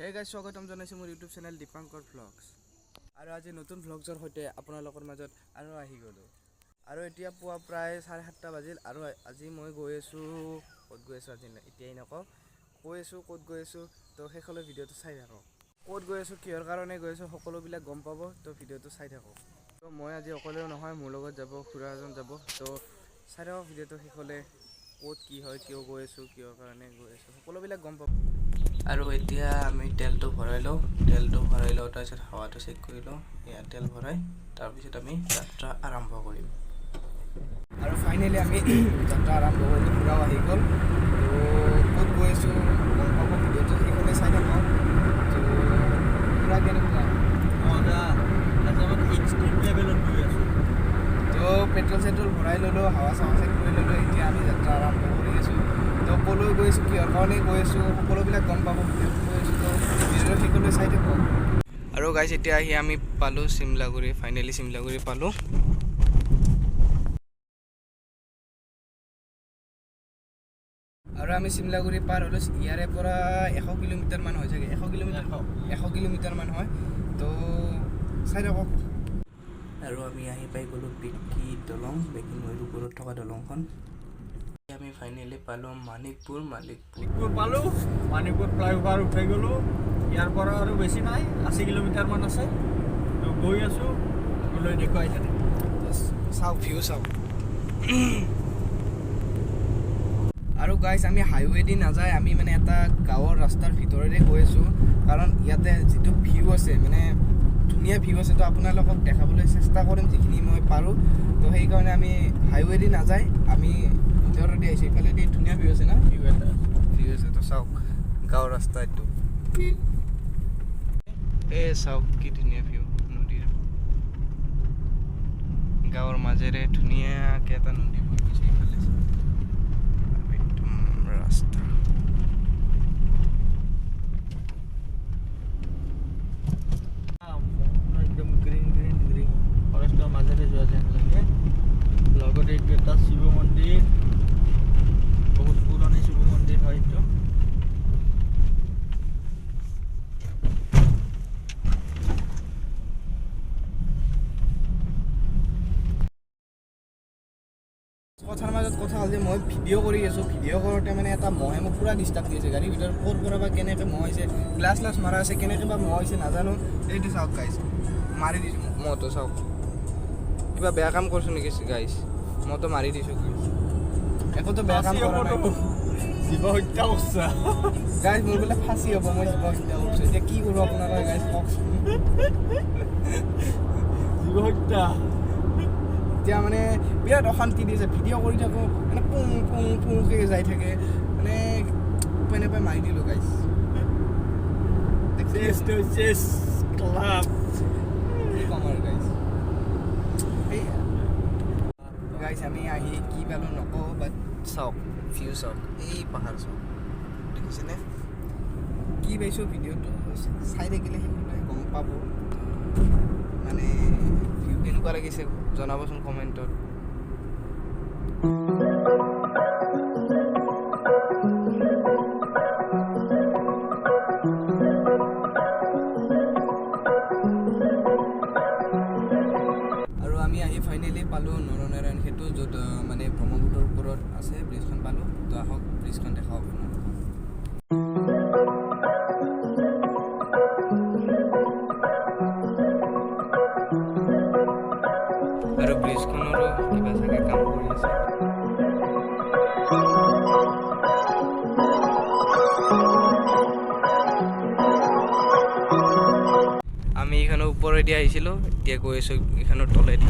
Hey guys, স্বাগতম জনাইছোঁ মোৰ ইউটিউব চেনেল দীপাংকৰ ভ্লগছ। আৰু আজি নতুন ভ্লগছৰ সৈতে আপোনালোকৰ মাজত আৰু আহি গ'লোঁ। আৰু এতিয়া পুৱা প্ৰায় 7:30 বাজিল। আৰু আজি মই গৈ আছোঁ, ক'ত গৈ আছোঁ আজি এতিয়াই নকওঁ, কৈ আছোঁ ক'ত গৈ আছোঁ, তো শেষলৈ ভিডিঅ'টো চাই থাকক। ক'ত গৈ আছোঁ, কিহৰ কাৰণে গৈ আছোঁ, সকলোবিলাক গম পাব, তো ভিডিঅ'টো চাই থাকক। তো মই আজি অকলেও নহয়, মোৰ লগত যাব খুৰা এজন যাব, তো চাই থাকক ভিডিঅ'টো শেষলৈ, ক'ত কি হয়, কিয় গৈ আছোঁ, কিহৰ কাৰণে গৈ আছোঁ, সকলোবিলাক গম পাব। আৰু এতিয়া আমি তেলটো ভৰাই লওঁ, তেলটো ভৰাই লওঁ, তাৰপিছত হাৱাটো চেক কৰি লওঁ, এয়া তেল ভৰাই তাৰপিছত আমি যাত্ৰা আৰম্ভ কৰিম। আৰু ফাইনেলি আমি যাত্ৰা আৰম্ভ কৰিলোঁ, খুৰাও আহি গ'ল। তো ক'ত গৈ আছোঁ গম পাব, ভিডিঅ'টো শেষলৈ চাই থাকক। তো খুৰা কেনেকুৱা? তো পেট্ৰল চেট্ৰল ভৰাই ল'লোঁ, হাৱা চাৱা চেক কৰি ল'লোঁ, এতিয়া আমি যাত্ৰা আৰম্ভ কৰি আছোঁ। তো ক'লৈ গৈ আছোঁ, কিহৰ কাৰণে গৈ আছোঁ, সকলোবিলাক গম পাব ভিডিঅ'ত গৈ আছোঁ, তো ভিডিঅ'টো শেষলৈ চাই থাকক। আৰু গাইছ, এতিয়া আহি আমি পালোঁ চিমলাগুৰি, ফাইনেলি চিমলাগুৰি পালোঁ। আৰু আমি চিমলাগুৰি পাৰ হ'লোঁ, ইয়াৰে পৰা 100 কিলোমিটাৰমান হয় চাগে, 100 কিলোমিটাৰ, 100 কিলোমিটাৰমান হয়, তো চাই থাকক। আৰু আমি আহি পাই গ'লোঁ বেকী দলং, বেকী নৈৰ ওপৰত থকা দলংখন। আমি ফাইনেলি পালোঁ মানিকপুৰ, মানিকপুৰ পালোঁ, মানিকপুৰ ফ্লাইঅভাৰ উঠাই গ'লোঁ। ইয়াৰ পৰা আৰু বেছি নাই, 80 কিলোমিটাৰমান আছে। তো গৈ আছোঁ, গ'লৈ দেখুৱাই থাকিম। চাওক ভিউ চাওক। আৰু গাইজ, আমি হাইৱে দি নাযায়, আমি মানে এটা গাঁৱৰ ৰাস্তাৰ ভিতৰেৰে গৈ আছোঁ, কাৰণ ইয়াতে যিটো ভিউ আছে, মানে ধুনীয়া ভিউ আছে, তো আপোনালোকক দেখাবলৈ চেষ্টা কৰিম যিখিনি মই পাৰোঁ। তো সেইকাৰণে আমি হাইৱে দি নাযায় আমি ভিতৰেদি আহিছোঁ, ইফালেদি ধুনীয়া ভিউ আছে না, ভিউ এটা ভিউ আছে। তো চাওক গাঁৱৰ ৰাস্তা এইটো, এই চাওক কি ধুনীয়া ভিউ, নদীৰ গাঁৱৰ মাজেৰে ধুনীয়াকৈ এটা নদী বৈ গৈছে ইফালে, একদম ৰাস্তা। একদম গ্ৰীণ গ্ৰীণ গ্ৰীণ ফৰেষ্টৰ মাজেৰে যোৱা যেন লাগে। লগতে এইটো এটা শিৱ মন্দিৰ, বহুত পুৰণি শিৱ মন্দিৰ হয় এইটো। কথাৰ মাজত কথা হ'ল যে মই ভিডিঅ' কৰি আছোঁ, ভিডিঅ' কৰোঁতে মানে এটা মহে মোক পূৰা ডিষ্টাৰ্ব দি আছে। গাড়ীৰ ভিতৰত ক'ৰ পৰা বা কেনেকৈ মহ আহিছে, গ্লাছ গ্লাছ মাৰা আছে, কেনেকৈ বা মহ আহিছে নাজানো। এইটো চাওক গাইছ, মাৰি দিছোঁ মহটো, চাওক কিবা বেয়া কাম কৰিছোঁ নেকি গাইছ, মইতো মাৰি দিছোঁ গাইছ, একোতো বেয়া কাম কৰা নাই। জীৱ হত্যা কৰিছা। গাইছ, মোৰ বোলে ফাঁচি হ'ব, মই জীৱ হত্যা কৰিছোঁ, এতিয়া কি কৰোঁ আপোনালোকে গাইছ কওকচোন। জীৱ হত্যা। এতিয়া মানে বিৰাট অশান্তি দিছে, ভিডিঅ' কৰি থাকোঁ মানে পুং পুং পুংকৈ যাই থাকে, মানে উপায় নাপাই মাৰি দিলোঁ গাইছ। ক্লাব। কি ক'ম আৰু গাইছ, সেই গাইছ আমি আহি কি পালোঁ নকওঁ, বাট চাওক ভিউ চাওক, এই পাহাৰ চাওক, দেখিছেনে কি পাইছোঁ। ভিডিঅ'টো চাই থাকিলে সেইটোৱে গম পাব, মানে ভিউ কেনেকুৱা লাগিছে জনাবচোন কমেণ্টত। আৰু আমি আহি ফাইনেলি পালোঁ নৰনাৰায়ণ সেতু, য'ত মানে ব্ৰহ্মপুত্ৰৰ ওপৰত আছে ব্ৰিজখন পালোঁ। তো আহক ব্ৰিজখন দেখাওঁ আপোনালোকক। আৰু ব্ৰিজখনৰো কিবা চাগে কাম কৰি আছে। আমি এইখনৰ ওপৰেদি আহিছিলোঁ, এতিয়া গৈ আছোঁ এইখনৰ তলেদি।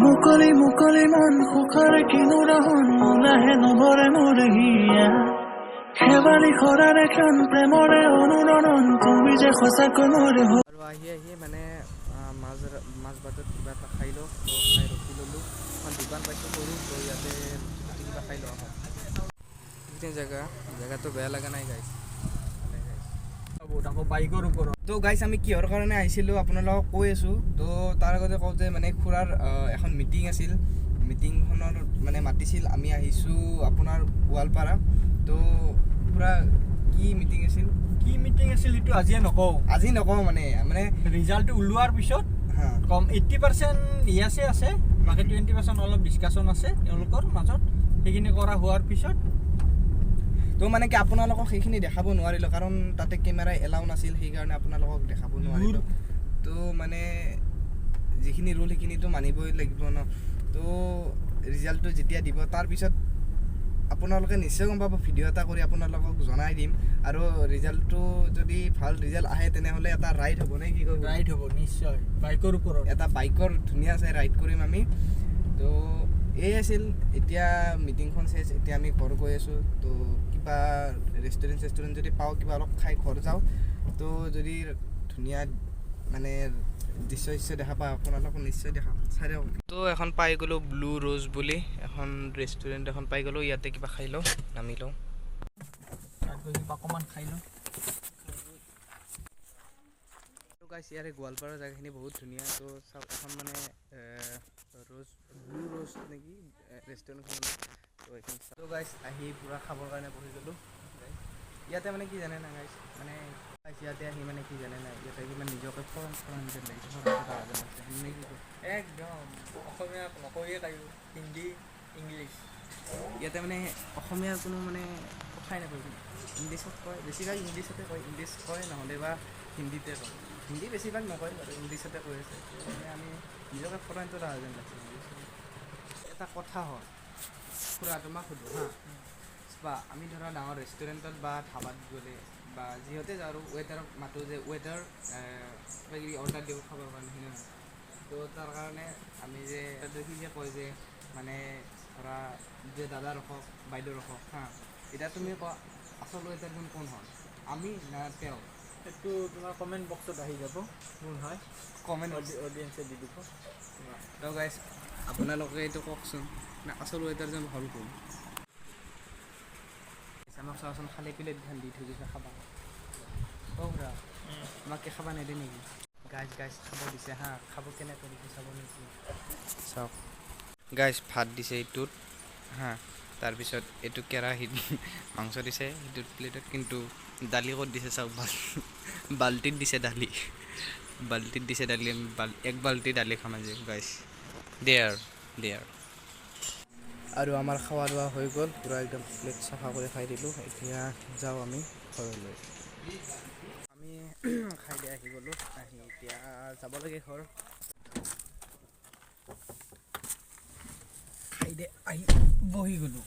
মুকলি মুকলি মন সুখৰে কিনো ৰহন মোলাহে নভৰে মোৰ হিয়া, শেৱালি সৰাৰে ক্ষণ প্ৰেমৰে অনুৰণন, তুমি যে সঁচাকৈ মোৰ আৰু আহি আহি মানে মাজ বাটত কিবা এটা খাই লওঁ। তো খাই ৰখি ল'লোঁ, এখন দোকান পাইছোঁ সৰু, তো ইয়াতে কিবা খাই লোৱা হয়। এইখিনি জেগাটো বেয়া লগা নাই গাইছ, ভালে গাইছ। বহুত আকৌ বাইকৰ ওপৰত। তো গাইছ আমি কিহৰ কাৰণে আহিছিলোঁ আপোনালোকক কৈ আছোঁ। তো তাৰ আগতে কওঁ যে মানে খুৰাৰ এখন মিটিং আছিল, মিটিংখনৰ মানে মাতিছিল, আমি আহিছোঁ আপোনাৰ গোৱালপাৰা। তো খুৰা কি মিটিং আছিল? কি মিটিং আছিল সেইটো আজিয়ে নকওঁ। আজি নকওঁ মানে মানে ৰিজাল্টটো ওলোৱাৰ পিছত হা কম। 80% ইয়াছে আছে, বাকী 20% অলপ ডিছকাশ্যন আছে তেওঁলোকৰ মাজত, সেইখিনি কৰা হোৱাৰ পিছত। তো মানে কি আপোনালোকক সেইখিনি দেখাব নোৱাৰিলোঁ, কাৰণ তাতে কেমেৰা এলাউ নাছিল, সেইকাৰণে আপোনালোকক দেখাব নোৱাৰিলোঁ। তো মানে যিখিনি ৰুল সেইখিনিতো মানিবই লাগিব ন। তো ৰিজাল্টটো যেতিয়া দিব তাৰপিছত আপোনালোকে নিশ্চয় গম পাব, ভিডিঅ' এটা কৰি আপোনালোকক জনাই দিম। আৰু ৰিজাল্টটো যদি ভাল ৰিজাল্ট আহে তেনেহ'লে এটা ৰাইড হ'ব নে কি কয়? ৰাইড হ'ব নিশ্চয়, বাইকৰ ওপৰত এটা বাইকৰ ধুনীয়া চাই ৰাইড কৰিম আমি। তো এই আছিল, এতিয়া মিটিংখন শেষ, এতিয়া আমি ঘৰ গৈ আছোঁ। তো কিবা ৰেষ্টুৰেণ্ট চেষ্টুৰেণ্ট যদি পাওঁ কিবা অলপ খাই ঘৰ যাওঁ। তো যদি ধুনীয়া মানে দৃশ্য চিশ্য দেখা পাওঁ আপোনালোকক নিশ্চয় দেখাম, চাই থাকক। তো এখন পাই গ'লোঁ ব্লু ৰ'জ বুলি এখন ৰেষ্টুৰেণ্ট এখন পাই গ'লোঁ, ইয়াতে কিবা খাই লওঁ, নামি লওঁ। তাত গৈ কিবা অকণমান খাই লওঁ। তো গাইছ ইয়াৰে গোৱালপাৰাৰ জেগাখিনি বহুত ধুনীয়া। তো চাওক এখন মানে ৰ'জ ব্লু ৰ'জ নেকি ৰেষ্টুৰেণ্টখন, তো এইখন। তো গাইছ আহি পূৰা খাবৰ কাৰণে বহি গ'লোঁ। ইয়াতে মানে কি জানে না গাইছ, মানে গাইছ ইয়াতে আহি মানে কি জানে না, ইয়াতে কিমান নিজকে ফৰেন ফৰেন যেন লাগিছে, ফৰেন যেন লাগিছে নে কি কয়? একদম অসমীয়া নকয়ে তাইও, হিন্দী ইংলিছ। ইয়াতে মানে অসমীয়াৰ কোনো মানে কথাই নকয়, ইংলিছত কয়, বেছিভাগ ইংলিছতে কয়, ইংলিছ কয় নহ'লে বা হিন্দীতে কয়। হিন্দী বেছিভাগ নকয় বাৰু, ইংলিছতে কৈ আছে। মানে আমি নিজকে ফৰেনটোত অহা যেন লাগিছে। এটা কথা হ'ল খুৰা, তোমাক সোধোঁ হা, বা আমি ধৰা ডাঙৰ ৰেষ্টুৰেণ্টত বা ধাবাত গ'লে বা যিহতে যাওঁ আৰু ৱেটাৰক মাতোঁ যে ৱেটাৰ কিবা কিবি অৰ্ডাৰ দিওঁ খাবৰ কাৰণে, হয়নে নহয়? তো তাৰ কাৰণে আমি যে সি যে কয় যে মানে ধৰা যে দাদা ৰখক, বাইদেউ ৰখক, হা, এতিয়া তুমি কোৱা আচল ৱেটাৰজন কোন হয়, আমি না তেওঁ? সেইটো তোমাৰ কমেণ্ট বক্সত আহি যাব কোন হয়, কমেণ্ট অডিয়েঞ্চে দি দিব। তো গাইছ আপোনালোকে এইটো কওকচোন না আচল ৱেটাৰজন হ'ল কোন? আমাক চাওকচোন খালী প্লেটখন দি থৈ গৈছে খাবা। অ' খুৰা আমাক কি খাবা নিদিয়ে নেকি? গাইছ গাইছ খাব দিছে হা, খাব কেনেকৈ দিছে চাব নেকি? চাওক গাইছ ভাত দিছে এইটোত হা, তাৰপিছত এইটো কেৰাহীত মাংস দিছে সেইটোত প্লেটত, কিন্তু দালি ক'ত দিছে চাওক, বাল্টিত দিছে দালি, বাল্টিত দিছে দালি। আমি এক বাল্টি দালি খাম আজি গাইছ, দে আৰু। আৰু আমাৰ খোৱা লোৱা হৈ গ'ল, পূৰা একদম প্লেট চাফা কৰি খাই দিলোঁ। এতিয়া যাওঁ আমি ঘৰলৈ। আমি খাই দি আহি গ'লোঁ, আহি এতিয়া যাব লাগে ঘৰ। খাই দে আহি বহি গ'লোঁ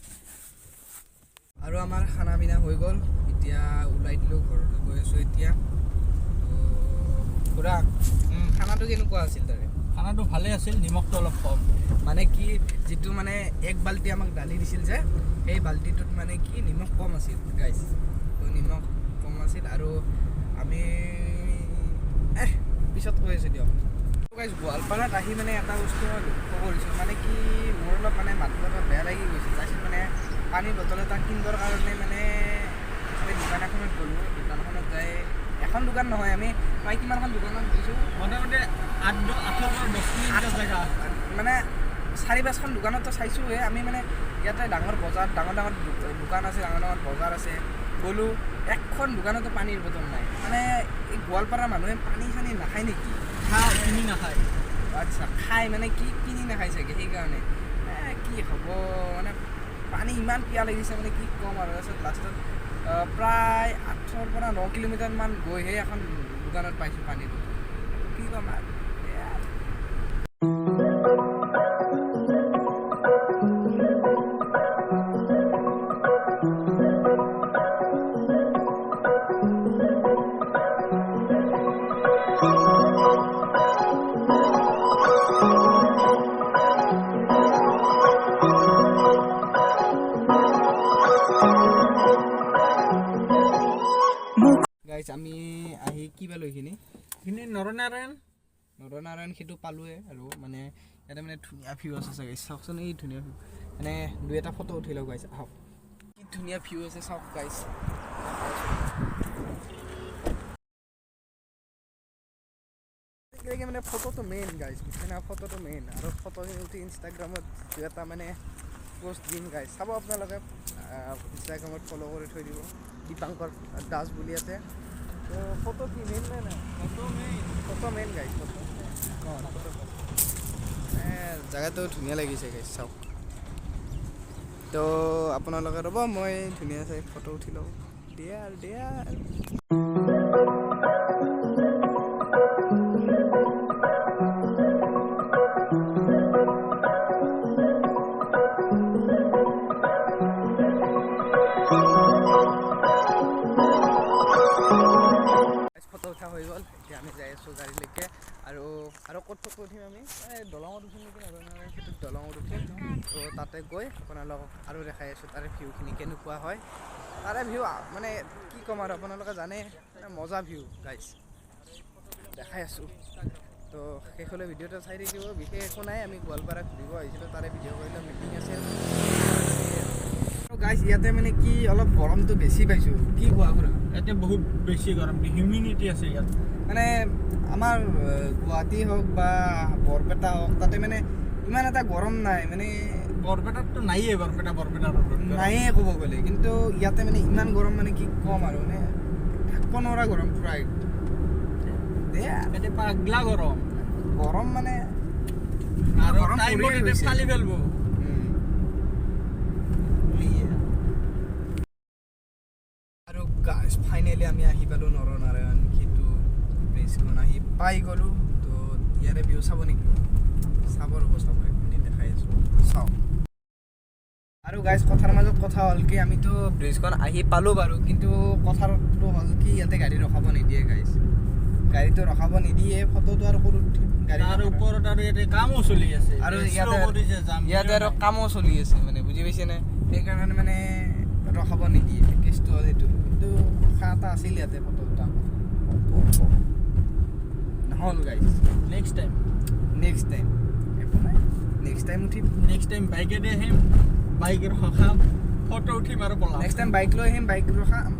আৰু আমাৰ খানা পিনা হৈ গ'ল। এতিয়া ওলাই দিলোঁ, ঘৰলৈ গৈ আছোঁ এতিয়া। তো খুৰা খানাটো কেনেকুৱা আছিল তাৰে? খানাটো ভালে আছিল, নিমখটো অলপ কম। মানে কি যিটো মানে এক বাল্টি আমাক দালি দিছিল যে, সেই বাল্টিটোত মানে কি নিমখ কম আছিল গাইছ, তো নিমখ কম আছিল। আৰু আমি পিছত কৈ আছোঁ দিয়ক। গাইছ গোৱালপাৰাত আহি মানে এটা বস্তু মই লক্ষ্য কৰিছোঁ, মানে কি মোৰ অলপ মানে মাথাটো অলপ বেয়া লাগি গৈছিল। তাৰপিছত মানে পানীৰ বটল এটা কিনিবৰ কাৰণে মানে আমি দোকান এখনত গ'লোঁ, দোকানখনত যাই এখন দোকান নহয়, আমি প্ৰায় কিমানখন দোকানত গৈছোঁ, মোটামুটি 8 পৰা 10 কিলোমিটাৰ জেগা, মানে 4-5খন দোকানতো চাইছোঁৱে আমি। মানে ইয়াতে ডাঙৰ বজাৰ, ডাঙৰ ডাঙৰ দোকান আছে, ডাঙৰ ডাঙৰ বজাৰ আছে, গ'লোঁ এখন দোকানতো পানীৰ বটল নাই। মানে এই গোৱালপাৰাৰ মানুহে পানী চানী নাখায় নেকি? খায়, কিনি নাখায়। আচ্ছা খায়, মানে কি কিনি নাখায় চাগে, সেইকাৰণে। কি হ'ব মানে পানী ইমান পিয়াহ লাগিছে মানে কি ক'ম আৰু। তাৰপিছত লাষ্টত প্ৰায় 8ৰ পৰা 9 কিলোমিটাৰমান গৈহে এখন দোকানত পাইছোঁ পানীৰ বটল। কি ক'ম আৰু। গাইছ আমি আহি কি পালোঁ এইখিনি? এইখিনি নৰনাৰায়ণ। নৰনাৰায়ণ সেতু পালোঁৱে। আৰু মানে ইয়াতে মানে ধুনীয়া ভিউ আছে চাগে, চাওকচোন এই ধুনীয়া ভিউ। মানে দুই এটা ফটো উঠি লওঁ গাইছ, আহক। কি ধুনীয়া ভিউ আছে চাওক গাইছ। মানে ফটোটো মেইন গাইছ, বুজিছে না, ফটোটো মেইন। আৰু ফটোখিনি উঠি ইনষ্টাগ্ৰামত দুই এটা মানে পোষ্ট দিম গাইছ, চাব আপোনালোকে। ইনষ্টাগ্ৰামত ফ'ল' কৰি থৈ দিব, দীপাংকৰ দাস বুলি আছে। তো ফটো কি মেইন নে নাই? Photo main, photo main guys, photo. অঁ ফটো জেগাটো ধুনীয়া লাগিছে গাইছ, চাওক। তো আপোনালোকে ৰ'ব, মই ধুনীয়া চাই ফটো উঠি লওঁ। দিয়া আৰু দিয়া আৰু। ফটো উঠা হৈ গ'ল, এতিয়া আমি যাই আছোঁ গাড়ীলৈকে। আৰু আৰু ক'ত ফটো উঠিম আমি? এই দলঙত উঠিম নেকি? নৰনাৰায়ণ সেতুত দলঙত উঠিম। তো তাতে গৈ আপোনালোকক আৰু দেখাই আছোঁ তাৰে ভিউখিনি কেনেকুৱা হয়। তাৰে ভিউ মানে কি ক'ম আৰু, আপোনালোকে জানে, মানে মজা ভিউ গাইছ, দেখাই আছোঁ। তো শেষলৈ ভিডিঅ'টো চাই থাকিব, বিশেষ একো নাই। আমি গোৱালপাৰা ঘূৰিব আহিছিলোঁ, তাৰে ভিডিঅ' কৰিলোঁ, মিটিং আছিল। গাইছ ইয়াতে মানে কি অলপ গৰমটো বেছি পাইছোঁ, কি কোৱা খুৰা? ইয়াতে বহুত বেছি গৰম, হিউমিডিটি আছে ইয়াত। মানে আমাৰ গুৱাহাটী হওক বা বৰপেটা হওক, তাতে মানে ইমান এটা গৰম নাই, মানে বৰপেটাততো নাইয়ে, বৰপেটা ৰোডত নাইয়ে ক'ব গ'লে। কিন্তু ইয়াতে মানে ইমান গৰম, মানে কি ক'ম আৰু, মানে থাকিব নোৱাৰা গৰম পুৰা একদম। ইয়াতে পাগলা গৰম, গৰম মানে আৰু টাইমত ইয়াতে ফালি পেলব। আৰু গাইছ ফাইনেলি আমি আহি পালোঁ নৰনাৰায়ণ সেতু ব্ৰিজখন আহি পাই গ'লোঁ। তো ইয়াৰে ভিউ চাব নেকি? চাব, ৰ'ব চাব, এক মিনিট দেখাই আছোঁ, চাওক। আৰু গাইছ কথাৰ মাজত কথা হ'ল কি, আমিতো ব্ৰিজখন আহি পালোঁ বাৰু, কিন্তু কথাটো হ'ল কি ইয়াতে গাড়ী ৰখাব নিদিয়ে গাইছ, গাড়ীটো ৰখাব নিদিয়ে। ফটোটো আৰু ক'ত উঠিম গাড়ী? তাৰ ওপৰত আৰু ইয়াতে কামো চলি আছে, আৰু ইয়াতে আৰু কামো চলি আছে, মানে বুজি পাইছেনে? সেইকাৰণে মানে ৰখাব নিদিয়ে, কেছটো হ'ল সেইটো। কিন্তু আশা এটা আছিল ইয়াতে ফটো উঠা, নহ'ল গাইছ। নেক্সট টাইম, নেক্সট টাইম একো নাই, নেক্সট টাইম উঠিম। নেক্সট টাইম বাইকেদি আহিম, বাইক ৰখাম, ফটো উঠিম আৰু পলাম। নেক্সট টাইম বাইক লৈ আহিম, বাইক ৰখাম,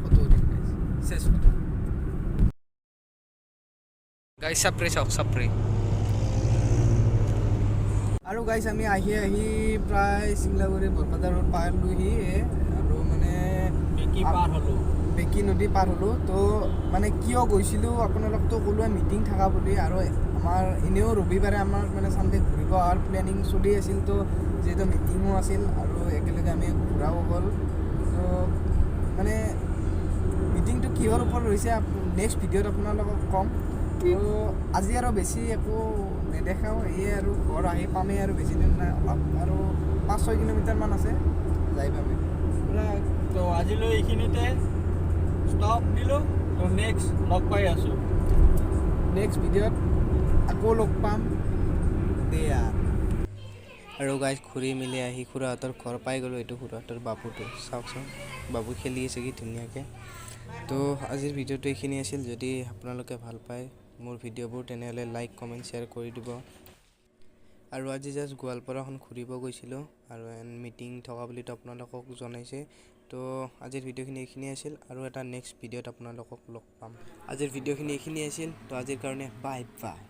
ফটো উঠিম গাইছ, চেচ ফটো। গাইছ চাপৰি চাওক, চাপৰি। আৰু গাইছ আমি আহি আহি প্ৰায় চিংলাগুৰি বৰপেটা ৰোড পালোহি। আৰু মানে বেকি পাৰ হ'লোঁ, বেকি নদী পাৰ হ'লোঁ। তো মানে কিয় গৈছিলোঁ আপোনালোকতো ক'লোৱে, মিটিং থকা বুলি। আৰু আমাৰ এনেও ৰবিবাৰে আমাৰ মানে চানডে ঘূৰিব অহাৰ প্লেনিং চলি আছিল। তো যিহেতু মিটিঙো আছিল আৰু একেলগে আমি ঘূৰাও গ'ল। তো মানে মিটিংটো কিহৰ ওপৰত হৈছে নেক্সট ভিডিঅ'ত আপোনালোকক ক'ম। তো আজি আৰু বেছি একো নেদেখাওঁ, সেয়ে আৰু ঘৰ আহি পামেই আৰু বেছি দিন নাই, অলপ আৰু 5-6 কিলোমিটাৰমান আছে, যাই পামেই। তো আজিলৈ এইখিনিতে ষ্টপ দিলোঁ। তো নেক্সট লগ পাই আছোঁ, নেক্সট ভিডিঅ'ত আকৌ লগ পাম দিয়া। আৰু গাইজ ঘূৰি মেলি আহি খুৰাহঁতৰ ঘৰ পাই গ'লোঁ। এইটো খুৰাহঁতৰ বাবুটো চাওকচোন, বাবু খেলি আছে কি ধুনীয়াকৈ। তো আজিৰ ভিডিঅ'টো এইখিনি আছিল। যদি আপোনালোকে ভাল পায় মোৰ ভিডিঅ'বোৰ, তেনেহ'লে লাইক কমেণ্ট শ্বেয়াৰ কৰি দিব। আৰু আজি জাষ্ট গোৱালপাৰাখন ঘূৰিব গৈছিলোঁ আৰু মিটিং থকা বুলিতো আপোনালোকক জনাইছে। তো আজিৰ ভিডিঅ'খিনি এইখিনিয়ে আছিল, আৰু এটা নেক্সট ভিডিঅ'ত আপোনালোকক লগ পাম। আজিৰ ভিডিঅ'খিনি এইখিনিয়ে আছিল, তো আজিৰ কাৰণে বাই বাই।